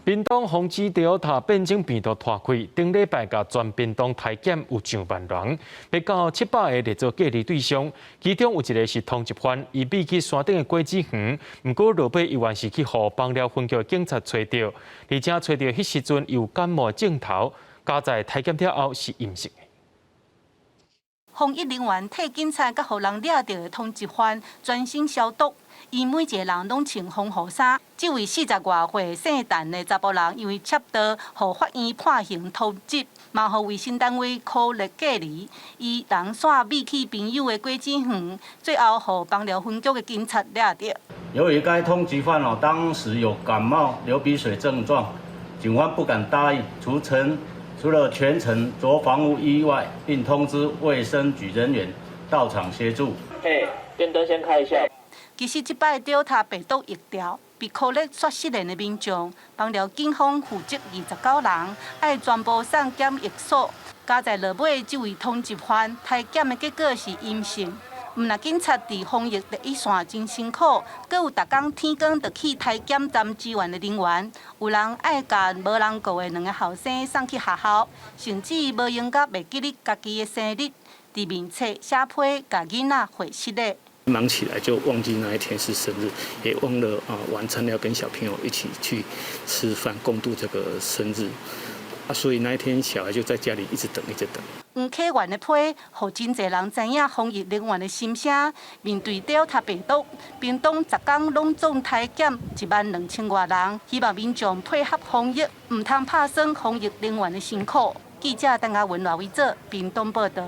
屏東防止 Delta 變種病毒拖開，頂禮拜共全屏東篩檢有上萬人，欲到700個列做隔離對象，其中有一個是通緝犯，伊避去山頂的果子園，毋過落尾伊還是去予枋寮分局的警察揣著，而且揣著彼時陣有感冒症頭，佳哉篩檢了後是陰性的。防疫人員替警察佮予人掠著的通緝犯全身消毒，伊每一個人攏穿防護衫。這位40外歲姓陳的查埔人，因為竊盜，予法院判刑通緝，嘛予衛生單位箍列隔離。伊人煞避去朋友的果子園，最後予枋寮分局的警察掠著。由於該通緝犯哦當時有感冒、流鼻水症狀，警方不敢大意，除了全程着防護衣外，並通知衛生局人員到場協助。嘿，電燈先開一下。其實這擺 Delta 病毒疫調，被箍列煞失聯的民眾，枋寮警方負責29人，愛全部送檢疫所。佳哉落尾，這位通緝犯篩檢的結果是陰性。毋但警察佇防疫第一線真辛苦，閣有逐工天光就去篩檢站支援的人員，有人愛共無人顧的兩个後生送去學校，甚至無閒甲袂記得家己的生日，佇面冊寫批共囡仔回失禮。忙起來就忘記那一天是生日，也忘了啊晚餐要跟小朋友一起去吃飯，共度這個生日。啊，所以那一天小孩就在家裡一直等，一直等。黃啟源的批，予真濟人知影防疫人員的心聲。面對 Delta 病毒，屏東逐工攏總篩檢1萬2千外人，希望民眾配合防疫，毋通拍算防疫人員的辛苦。記者鄧亞文、賴偉哲，屏東報道。